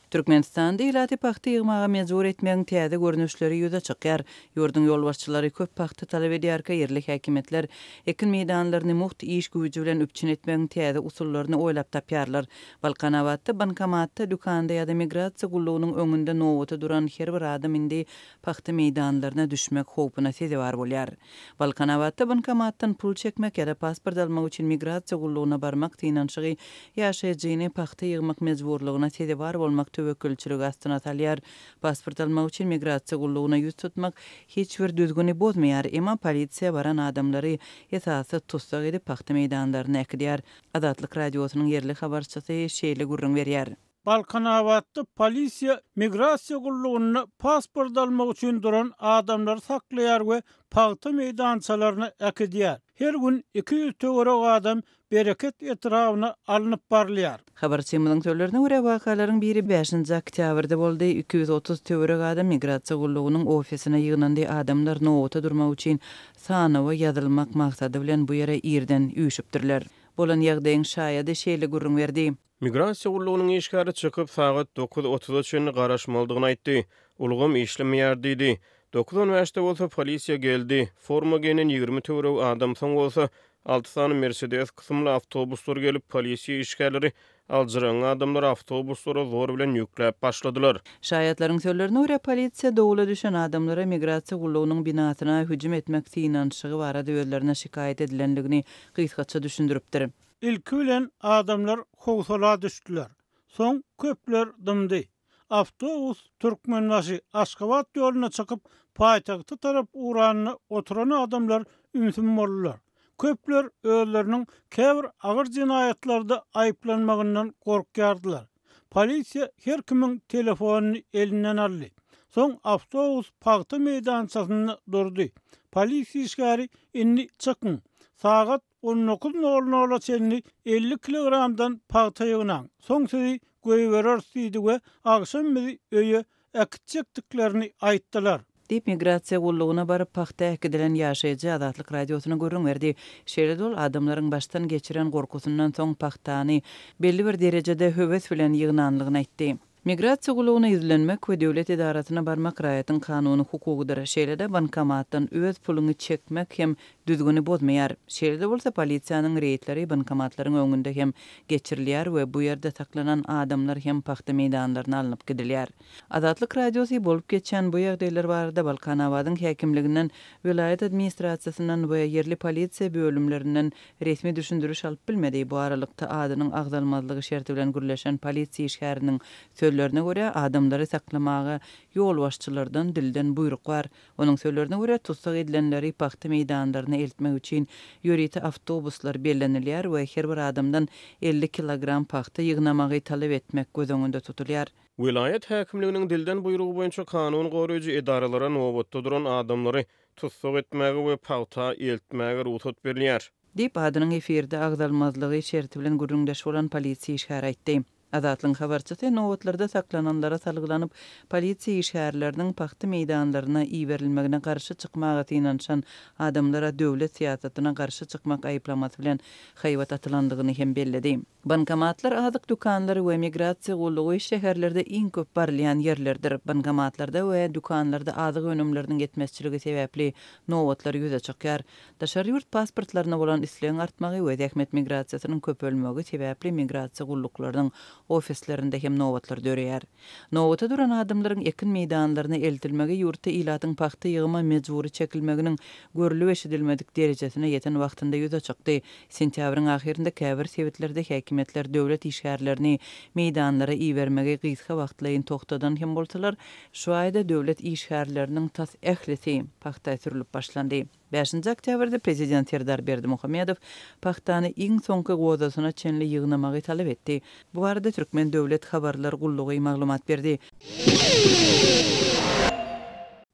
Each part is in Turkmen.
Türkmenistanda ilaty pagta ýygmaga mejbur etmegiň täze görnüşleri ýüze çykýar. Ýurduň ýolbaşçylary köp pagta talap edýärkä, ýerli häkimiýetler ekin meýdanlaryny mugt iş güýji bilen üpjün etmegiň täze usullaryny oýlap tapýarlar. Balkanabatda bankomatda, dükanda ýa-da migrasiýa gullugynyň öňünde nobata duran her bir adam indi pagta meýdanlaryna düşmek howpuna sezewar bolýar. Balkanabatda bankomatdan pul çekmek ýa-da pasport almak üçin migrasiýa gullugyna barmak synanyşygy ýaşaýjyny pagta ýygmak mejburlygyna sezewar bolmak töwekgelçiligi astyna salýar. Pasport almak üçin migrasiýa gullugyna ýüz tutmak hiç bir düzgüni bozmaýar, emma polisiýa baran adamlary esassyz tussag edip pagta meýdanlaryna äkidýär. Azatlyk Radiosynyň ýerli habarçysy şeýle gürrüň berýär. Balkanabatda polisiýa migrasiýa gullugynda pasport almak üçin duran adamlary saklaýar we pagta meýdançalaryna äkidýär. Her gün 200 töweregi adam Bereket etrabyna alnyp barylýar. Habarçymyzyň sözlerine görä, wakalaryň biri bäşinji oktýabrda boldy. 230 töweregi adam migrasiýa gullugynyň ofisine ýygnandy. Adamlar nobata durmak üçin sanawa ýazylmak maksady bilen bu ýere irden üýşüpdirler. Bolan ýagdaýyň şaýady şeýle gürrüň berdi. Migrasiýa gullugynyň işgäri çykyp, sagat dokuz otuza çenli garaşmalydygyny aýtdy. Ulgam işlemeýär diýdi. Dokuz on bäşde bolsa polisiýa geldi. Forma geýnen 20 töweregi adam, soň bolsa alty sany Mersedes kysymly awtobuslar gelip, polisiýa işgärleri aljyraňňy adamlary awtobuslara zor bilen ýükläp başladylar. Şaýatlaryň sözlerine görä, polisiýa dowla düşen adamlara migrasiýa gullugynyň binasyna hüjüm etmek synanyşygy barada özlerine şikaýat edilendigini gysgaça düşündiripdir. Ilki bilen adamlar howsala düşdüler. Soň köpler dymdy. Awtobus Türkmenbaşy, Aşgabat ýoluna çykyp, paýtagta tarap ugranda oturan adamlar ümsüm boldular. Köpler özleriniň käbir agyr jenaýatlarda aýyplanmagyndan gorkýardylar. Polisiýa her kimiň telefonyny elinden aldy. Soň awtobus pagta meýdançasynda durdy. Polisiýa işgäri indi çykyň, sagat On dokuz nol nola çenli 50 kilogramdan pagta ýygnaň, soň sizi goýbereris diýdi we agşam bizi öýe äkitjekdiklerini aýtdylar. Diýip, migrasiýa gullugyna baryp, pagta äkidilen ýaşaýjy Azatlyk Radiosyna gürrüň berdi. Şeýle-de ol adamlaryň başdan geçiren gorkusyndan soň pagtany belli bir derejede höwes bilen ýygnanlygyny aýtdy. Migrasiýa gullugyna ýüzlenmek we döwlet edarasyna barmak raýatyň kanuny hukugydyr. Şeýle-de bankomatdan öz puluňy çekmek hem düzgüni bozmaýar. Şeýle-de bolsa polisiýanyň reýdleri bankomatlaryň öňünde hem geçirilýär we bu ýerde saklanan adamlar hem pagta meýdanlaryna alnyp gidilýär. Azatlyk Radiosy bolup geçýän bu ýagdaýlar barada Balkanabadyň häkimliginden, welaýat administrasiýasyndan we ýerli polisiýa bölümlerinden Resmi düşündiriş alyp bilmedi. Bu aralykda, adynyň agzalmazlygy şerti bilen gürleşen polisiýa işgäriniň sözlerine görä, adamlary saklamaga ýolbaşçylardan dilden buýruk bar. Onuň sözlerine görä, tussag edilenleri pagta meýdanlaryna eltmek üçin ýörite awtobuslar bellenilýär we her bir adamdan 50 kilogram pagta ýygnamagy talap etmek göz öňünde tutulýar. Welaýat häkimliginiň dilden buýrugy boýunça kanun goraýjy edaralara nobatda duran adamlary tussag etmäge we pagta eltmäge rugsat berilýär. Diýip, adynyň efirde agzalmazlygy şerti bilen gürrüňdeş bolan polisiýa işgäri aýtdy. Azatlygyň habarçysy nobatlarda saklananlara salgylanyp, polisiýa işgärleriniň pagta meýdanlaryna iberilmegine garşy çykmaga synanyşan adamlara döwlet syýasatyna garşy çykmak aýyplamasy bilen haýbat atylandygyny hem belledi. Bankomatlar, azyk dükanlary we migrasiýa gullugy şäherlerde iň köp barylýan ýerlerdir. Bankomatlarda we dükanlarda azyk önümleriniň ýetmezçiligi sebäpli nobatlar ýüze çykýar. Daşary ýurt pasportlaryna bolan islegiň artmagy we zähmet migrasiýasynyň köpelmegi sebäpli migrasiýa gulluklarynyň ofislerinde hem nobatlar döreýär. Nobata duran adamlaryň ekin meýdanlaryna eltilmegi ýurtda ilatyň pagta ýygyma mejbury çekilmeginiň görlüp-eşidilmedik derejesine ýeten wagtynda ýüze çykdy. Sentýabryň ahyrynda käbir sebitlerde häkimiýetler döwlet işgärlerini meýdanlara ibermegi gysga wagtlaýyn togtadan hem bolsalar, şu aýda döwlet işgärleriniň tas ählisi pagta sürlüp başlandy. Bäşinji oktýabrda prezident Serdar Berdimuhamedow pagtany iň soňky gozasyna çenli ýygnamagy talap etdi. Bu barada Türkmen döwlet habarlar gullugy maglumat berdi.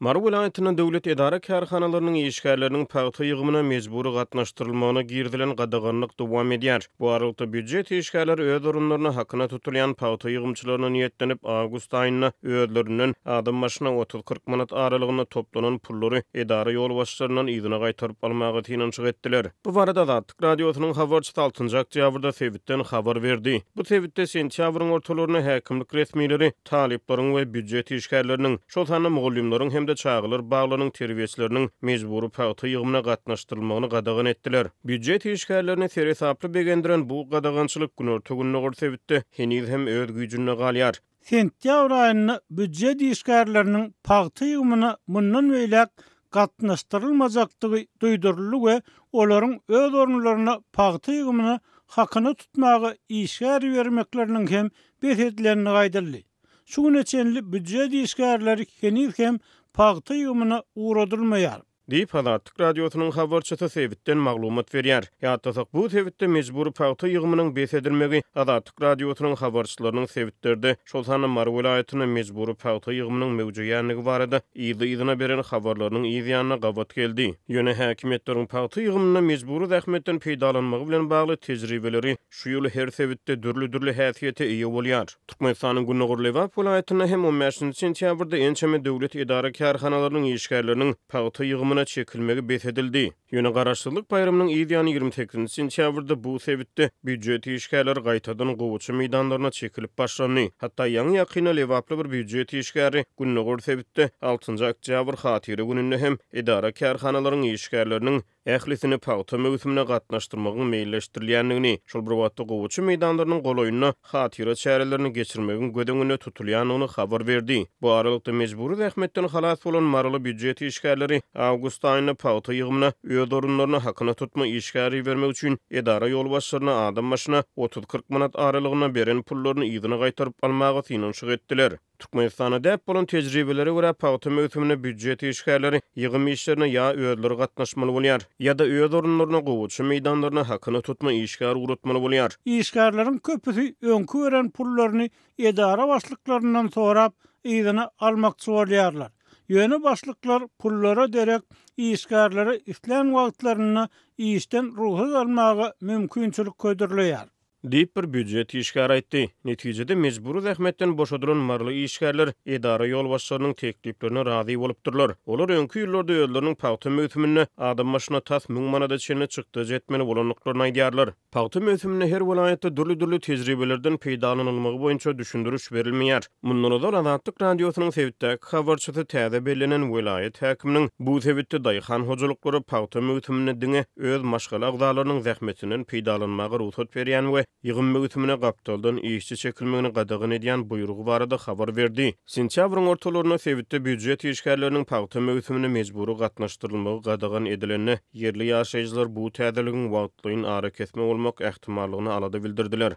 Mary welaýatynda döwlet edara-kärhanalarynyň işgärleriniň pagta ýygymyna mejbury gatnaşdyrylmagyna girizilen gadaganlyk dowam edýär. Bu aralykda, býujet işgärleri öz orunlaryna hakyna tutulýan pagta ýygymçylaryna niýetlenip, awgust aýynda özlerinden adam başyna otuz-kyrk manat aralygynda toplanan pullary edara ýolbaşçylaryndan yzyna gaýtaryp almaga synanyşyk etdiler. Bu barada Azatlyk Radiosynyň habarçysy altynjy oktýabrda sebitden habar berdi. Bu sebitde sentýabryň ortalarynda häkimlik resmileri talyplaryň we býujet işgärleriniň, şol sanda mugallymlaryň hem-de çagalar baglarynyň terbiýeçileriniň mejbury pagta ýygymyna gatnaşdyrylmagyny gadagan etdiler. Býujet işgärlerini seresaply begendiren bu gadagançylyk günorta-gündogar sebitde heniz hem öz güýjünde galýar. Sentýabr aýynda býujet işgärleriniň pagta ýygymyna mundan beýläk gatnaşdyrylmajakdygy duýduryldy we olaryň öz orunlaryna pagta ýygymyna hakyna tutmaga işgär ibermekleriniň hem bes edilendigi aýdyldy. Şu güne çenli býujet işgärleri heniz hem pagta ýygymyna ugradylmaýar. Diýip, Azatlyk Radiosynyň habarçysy sebitden maglumat berýär. Ýatlasak, bu sebitde mejbury pagta ýygymynyň bes edilmegi Azatlyk Radiosynyň habarçylarynyň sebitlerde, şol sanda Mary welaýatynda mejbury pagta ýygymynyň möwjeýändigi barada yzly-yzyna beren habarlarynyň yz ýanyna gabat geldi. Ýöne häkimiýetleriň pagta ýygymynda mejbury zähmetden peýdalanmagy bilen bagly tejribeleri şu ýyl her sebitde dürli-dürli häsiýete eýe bolýar. Türkmenistanyň gündogar Lebap welaýatynda hem on bäşinji sentýabrda ençeme döwlet edara-kärhanalarynyň işgärleriniň pagta ýygymyna çekilmegi bes edildi. Ýöne Garaşsyzlyk baýramynyň yz ýany 28-nji sentýabrda bu sebitde býujet işgärleri gaýtadan gowaça meýdanlaryna çekilip başlandy. Hatda ýaňy-ýakynda lebaply bir býujet işgäri gündogar sebitde altynjy oktýabr Hatyra gününde hem edara-kärhanalaryň işgärleriniň ählisini pagta möwsümine gatnaşdyrmagyň meýilleşdirilýändigini, şol bir wagtda gowaça meýdanlarynyň golaýynda hatyra çärelerini geçirmegiň göz öňünde tutulýandygyny habar berdi. Bu aralykda, mejbury zähmetden halas bolan maryly býujet işgärleri awgust aýynda pagta ýygymyna öz orunlaryna hakyna tutma işgär ibermek üçin edara ýolbaşçylaryna adam başyna otuz-kyrk manat aralygynda beren pullaryny yzyna gaýtaryp almaga synanyşyk etdiler. Türkmenistanda däp bolan tejribelere görä, pagta möwsüminde býujet işgärleri ýygym işlerine ýa özleri gatnaşmaly bolýar, ýa-da öz orunlaryna gowaça meýdanlaryna hakyna tutma işgär ugratmaly bolýar. Işgärleriň köpüsi öňki beren pullaryny edara başlyklaryndan sorap, yzyna almakçy bolýarlar. Ýöne başlyklar pullara derek işgärlere islän wagtlarynda işden rugsat almaga mümkinçilik hödürleýär. Diýip, bir býujet işgäri aýtdy. Netijede, mejbury zähmetden boşadylan maryly işgärler edara ýolbaşçylarynyň tekliplerine razy bolupdyrlar. Olar öňki ýyllarda özleriniň pagta möwsüminde adam başyna tas müň manada çenli çykdajy etmeli bolandyklaryny aýdýarlar. Pagta möwsüminde her welaýatda dürli-dürli tejribelerden peýdalanylmagy boýunça düşündiriş berilmeýär. Mundan ozal Azatlyk Radiosynyň sebitdäki habarçysy täze bellenen welaýat häkiminiň bu sebitde daýhan hojalyklara pagta möwsüminde diňe öz maşgala agzalarynyň zähmetinden peýdalanmaga rugsat berýän we ýygym möwsümine gapdaldan işçi çekilmegini gadagan edýän buýrugy barada habar berdi. Sentýabryň ortalarynda sebitde býujet işgärleriniň pagta möwsümine mejbury gatnaşdyrylmagy gadagan edilende, ýerli ýaşaýjylar bu täzeligiň wagtlaýyn arakesme bolmak ähtimallygyna alada bildirdiler.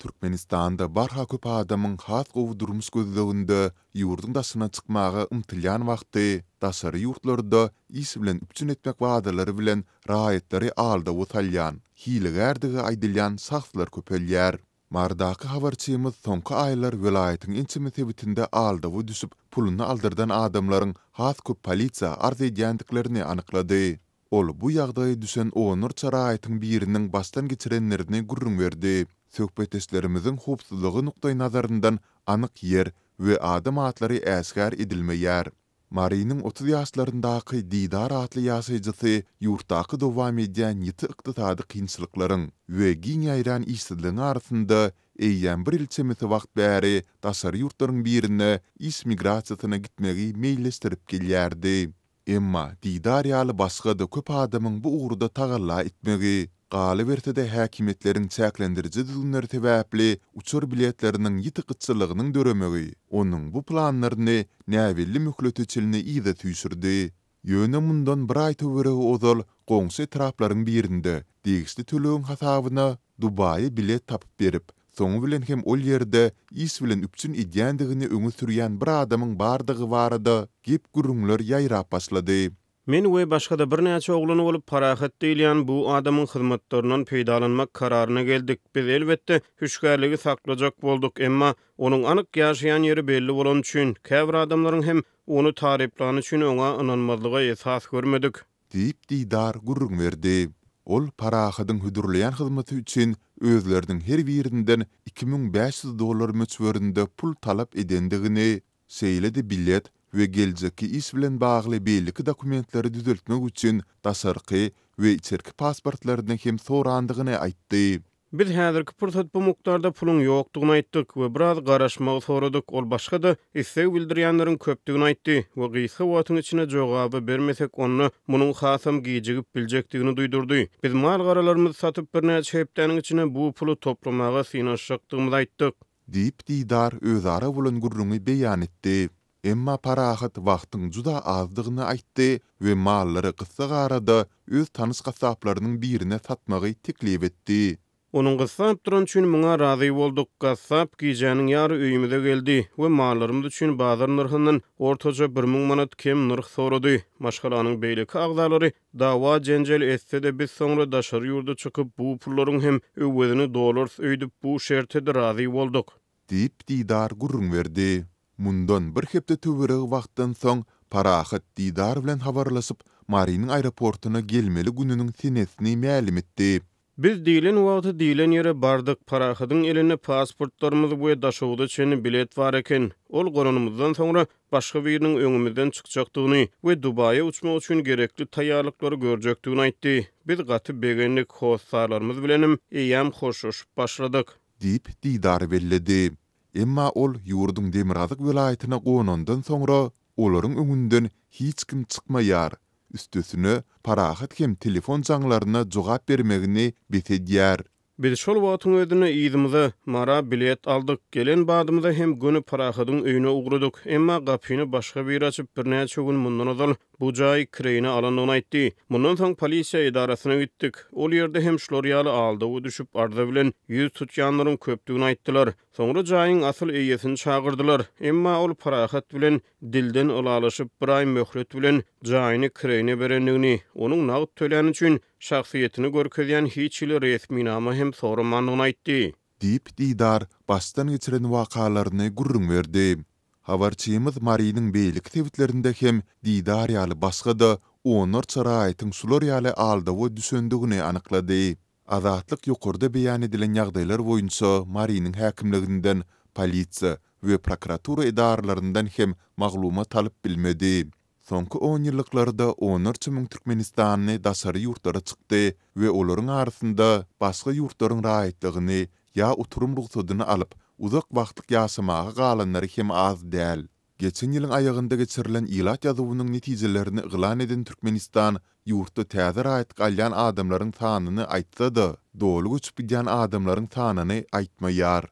Türkmenistanda barha köp adamyň has gowy durmuş gözleginde ýurduň daşyna çykmaga ymtylýan wagty, daşary ýurtlarda iş bilen üpjün etmek wadalary bilen raýatlary aldawa salýan, hilegärdigi aýdylýan şahslar köpelýär. Marydaky habarçymyz soňky aýlar welaýatyň ençeme sebitinde aldawa düşüp, puluny aldyrdan adamlaryň has köp polisiýa arz edýändiklerini anyklady. Ol bu ýagdaýa düşen onlarça raýatyň biriniň başdan geçirenlerini gürrüň berdi. Söhbetdeşlerimiziň howpsuzlygy nukdaýnazaryndan anyk ýer we adam atlary äşgär edilmeýär. Marynyň 30 ýaşlaryndaky Didar atly ýaşaýjysy ýurtdaky dowam edýän ýiti ykdysady kynçylyklaryň we giň ýaýran işsizligiň arasynda eýýäm bir ýyl çemesi wagt bäri daşary ýurtlaryň birine iş migrasiýasyna gitmegi meýilleşdirip gelýärdi. Emma Didar ýaly başga-da köp adamyň bu ugurda tagalla etmegi, galyberse-de häkimiýetleriň çäklendiriji düzgünleri sebäpli uçar biletleriniň ýiti gytçylygynyň döremegi onuň bu planlaryny näbelli möhlete çenli yza süýşürdi. Ýöne mundan bir aý töweregi ozal goňşy etraplaryň birinde degişli tölegiň hasabyna Dubaýa bilet tapyp berip, soňy bilen hem ol ýerde iş bilen üpjün edýändigini öňe sürýän bir adamyň bardygy barada gep-gürrüňler ýaýrap başlady. Men we başga-da birnäçe oglan bolup Parahat diýilýän bu adamyň hyzmatlaryndan peýdalanmak kararyna geldik. Biz, elbetde, hüşgärligi saklajak bolduk, emma onuň anyk ýaşaýan ýeri belli bolany üçin, käbir adamlaryň hem ony taryplany üçin oňa ynanmazlyga esas görmedik. Diýip, Didar gürrüň berdi. Ol Parahadyň hödürleýän hyzmaty üçin özleriniň her birinden 2500 dollar möçberinde pul talap edendigini, şeýle-de bilet we geljekki iş bilen bagly beýleki dokumentleri düzeltmek üçin daşarky we içerki pasportlaryny hem sorandygyny aýtdy. Biz häzirki pursat bu mukdarda puluň ýokdugyny aýtdyk we biraz garaşmagy soradyk, ol başga-da isleg bildirýänleriň köpdügini aýtdy we gysga wagtyň içinde jogaby bermesek onda munuň hasam gijigip biljekdigini duýdurdy. Biz mal-garalarymyzy satyp birnäçe hepdäniň içinde bu puly toplamaga synanyşjakdygymyzy aýtdyk. Diýip, Didar özara bolan gürrüňi beýan etdi. Emma Parahat wagtyň juda azdygyny aýtdy we mallary gyssagarada öz tanyş gassaplarynyň birine satmagy teklip etdi. Onuň gyssap durany üçin muňa razy bolduk. Gassap gijäniň ýary öýümize geldi we mallarymyz üçin bazar nyrhyndan ortaça 1000 manat kem nyrh sorady. Maşgalanyň beýleki agzalary dawa-jenjel etse-de biz soňra daşary ýurda çykyp bu pullaryň hem öwezini dolarys öýdüp bu şerte-de razy bolduk. Diýip, Didar gürrüň berdi. Mundan bir hepde töweregi wagtdan soň Parahat Didar bilen habarlaşyp, Marynyň aeroportuna gelmeli gününiň senesini mälim etdi. Biz diýlen wagty diýlen ýere bardyk. Parahadyň elinde pasportlarymyz we Daşoguza çenli bilet bar eken. Ol gonanymyzdan soňra başga biriniň öňümizden çykjakdygyny we Dubaýa uçmak üçin gerekli taýýarlyklary görjekdigini aýtdy. Biz gaty begendik, hossarlarymyz bilenem eýýäm hoşlaşyp başladyk. Diýip, Didar belledi. Emma ol ýurduň demirgazyk welaýatyna gonandan soňra, olaryň öňünden hiç kim çykmaýar, üstesine, Parahat hem telefon jaňlaryna jogap bermegini bes edýär. Biz şol wagtyň özünde yzymyza, Mara bilet aldyk. Gelen badymyza hem göni Parahadyň öýüne ugradyk. Emma gapyny başga biri açyp, birnäçe gün mundan ozal bu jaýy kireýine alandygyny aýtdy. Mundan soň polisiýa edarasyna gitdik. Ol ýerde hem şular ýaly aldawa düşüp, arza bilen ýüz tutýanlaryň köpdügini aýtdylar. Soňra jaýyň asyl eýesini çagyrdylar. Emma ol Parahat bilen dilden ylalaşyp, bir aý möhlet bilen jaýyny kireýine berendigini, onuň nagt töläni üçin şahsyýetini görkezýän hiç hili resminama hem soramandygyny aýtdy. Diýip, Didar başdan geçiren wakalaryny gürrüň berdi. Habarçymyz Marynyň beýleki sebitlerinde hem Didar ýaly başga-da onlarça raýatyň şular ýaly aldawa düşendigini anyklady. Azatlyk ýokarda beýan edilen ýagdaýlar boýunça Marynyň häkimliginden, polisiýa we prokuratura edaralaryndan hem maglumat alyp bilmedi. Soňky onýyllyklarda onlarça müň türkmenistanly daşary ýurtlara çykdy we olaryň arasynda başga ýurtlaryň raýatlygyny ýa oturym rugsadyny alyp, uzak wagtlyk ýaşamaga galanlary hem az däl. Geçen ýylyň aýagynda geçirilen ilat ýazuwynyň netijelerini yglan eden Türkmenistan ýurtda täze raýatlyk alýan adamlaryň sanyny aýtsa-da, doly göçüp gidýän adamlaryň sanyny aýtmaýar.